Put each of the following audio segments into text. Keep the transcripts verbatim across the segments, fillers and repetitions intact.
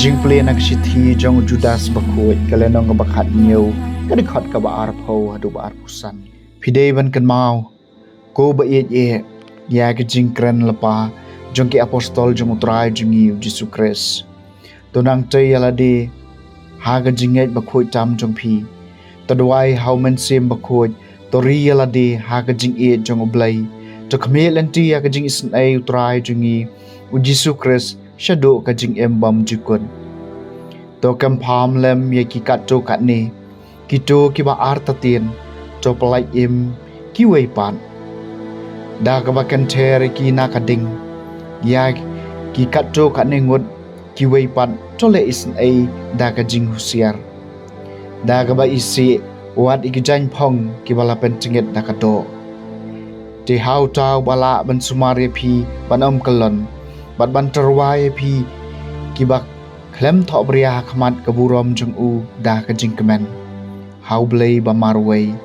Jingpule na ka shithi jong u Judas bakhuid, ka lynnong kaba khathynñiew, ka dkhot kaba arphew haduh ba arphew san. Phi dei ban kynmaw, ko ba ïeit eh, ïa ka jingkren lypa jong ki apostol jong u Trai jong ngi u Jisu Khrist. To nang tei ïa lade ha ka jingngeit bakhuid tam jong phi. To duwai ha u Mynsiem Bakhuid, to ri ïa lade ha ka jingïeit jong u Blei. To khmih lynti ïa ka jingisynei u Trai jong ngi u Jisu Khrist shaduh ka jingim bymjukut. To kynpham lem ïa ki katto katne, kito kiba artatien, to pyllait im kiwei pat. Da kaba kynther ïa ki na ka ding, ïa ki katto katne ngut kiwei pat, to leh isynei da ka jinghusiar. Da kaba isih wat ïa ki jaiñphong kiba la pyntngit da ka doh. Te ha uta uba lah ban sumar ïa phi ban ym kyllon, bad ban tyrwa ïa phi kiba khlem thohbria ha khmat ka burom jong u da ka jingkmen. Ha u Blei ba marwei,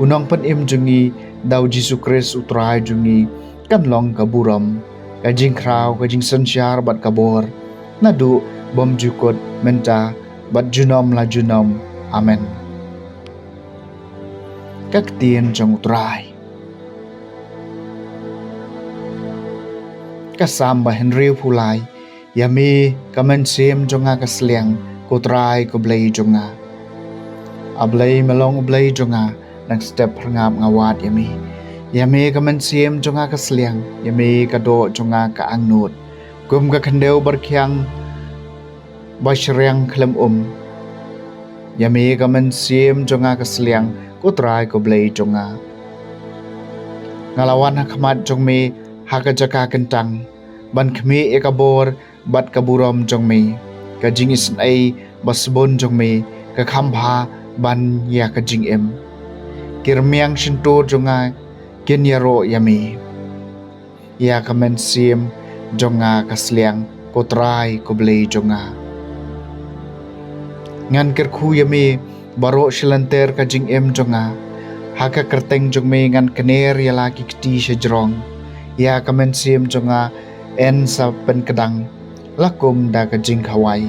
u Nongpynim jong ngi, da u Jisu Khrist u Trai jong ngi, kan long ka burom, ka jingkhraw, ka jingsynshar bad ka bor, naduh bymjukut, mynta bad junom la junom. Amen. Ka ktien jong u Trai. Ka Salm ba hynriewphew lai. Ïa me ka mynsiem jong nga ka sliang, ko Trai ko Blei jong nga. A Blei, me long u Blei jong nga, dang step phyrngap nga wad ïa me. Ïa me ka mynsiem jong nga ka sliang, ïa me ka doh jong nga ka angnud. Kum ka khyndew barkhiang ba shriang khlem um, ïa me ka mynsiem jong nga ka sliang, ko Trai ko Blei jong nga. Nga la wan ha khmat jong me ha ka jaka kyntang, ban khmih ïa ka bor bad ka burom jong me, ka jingisynei ba sbun jong me ka kham bha ban ïa ka jingim. Ki rmiang shyntur jong nga kin ïaroh ïa me. Ïa ka mynsiem jong nga ka sliang, ko Trai ko Blei jong nga. Ngan kyrkhu ïa me baroh shi lynter ka jingim jong nga. Ha ka kyrteng jong me ngan kner ïa la ki kti shajrong. Ïa ka mynsiem jong nga yn sa pynkdang la kum da ka jingkhawai,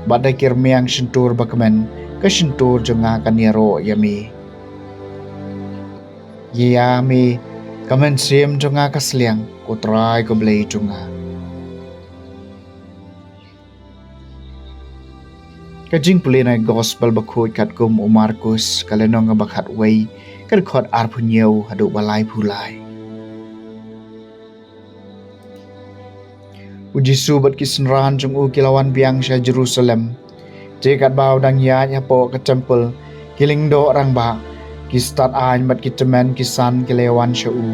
bad da ki rmiang shyntur ba kmen, ka shyntur jong nga kan ïaroh ïa me. Ïa me ka mynsiem jong nga ka sliang, ko Trai ko Blei jong nga. Ka jingpule na Gospel bakhuid katkum u Markus, ka lynnong ba khatwei, ka dkhot arphew hynñiew haduh ba laiphew lai. U Jisu bad ki synran jong u ki la wan biang sha Jerusalem. Te katba u dang ïaid hapoh ka templ, ki lyngdoh rangbah, ki stad aiñ bad ki tymmen ki san ki la wan sha u,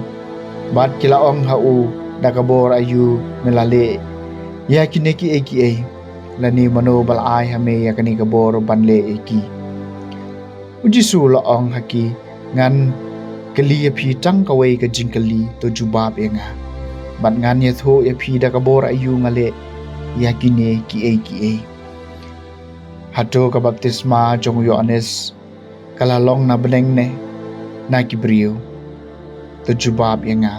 bad ki la ong ha u, da ka bor aïu me la leh ïa kine kiei kiei, lane mano ba la ai ha me ïa kane ka bor ban leh ïa ki? U Jisu u la ong ha ki, ngan kylli ïa phi tang kawei ka jingkylli, to jubab ïa nga, bad ngan ïathuh ïa phi da ka bor aïu nga leh ïa kine kiei kiei. Hato ka baptisma jong u Ïoannis ka la long na bneng ne na ki briew? To jubab ïa nga.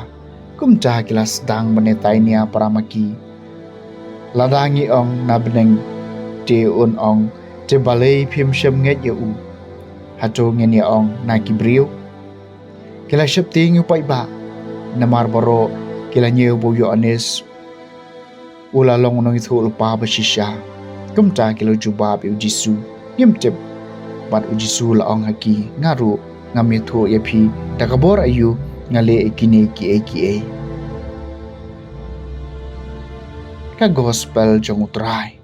Kumta ki la sdang ban ïatai nia para ma ki, lada ngi ong na bneng, te un ong, te balei phim shym ngeit ïa u? Hato ngin ïa ong na ki briew? Ki la sheptieng ïa u paidbah, namar baroh ki la ñiew ba u Ïoannis u la long u nongïathuhlypa ba shisha. Kumta ki la jubab ïa u Jisu, ngim tip. Bad u Jisu u la ong ha ki, nga ruh ngam ïathuh ïa phi da ka bor aïu nga leh ïa kine kiei kiei. Ka Gospel jong u Trai.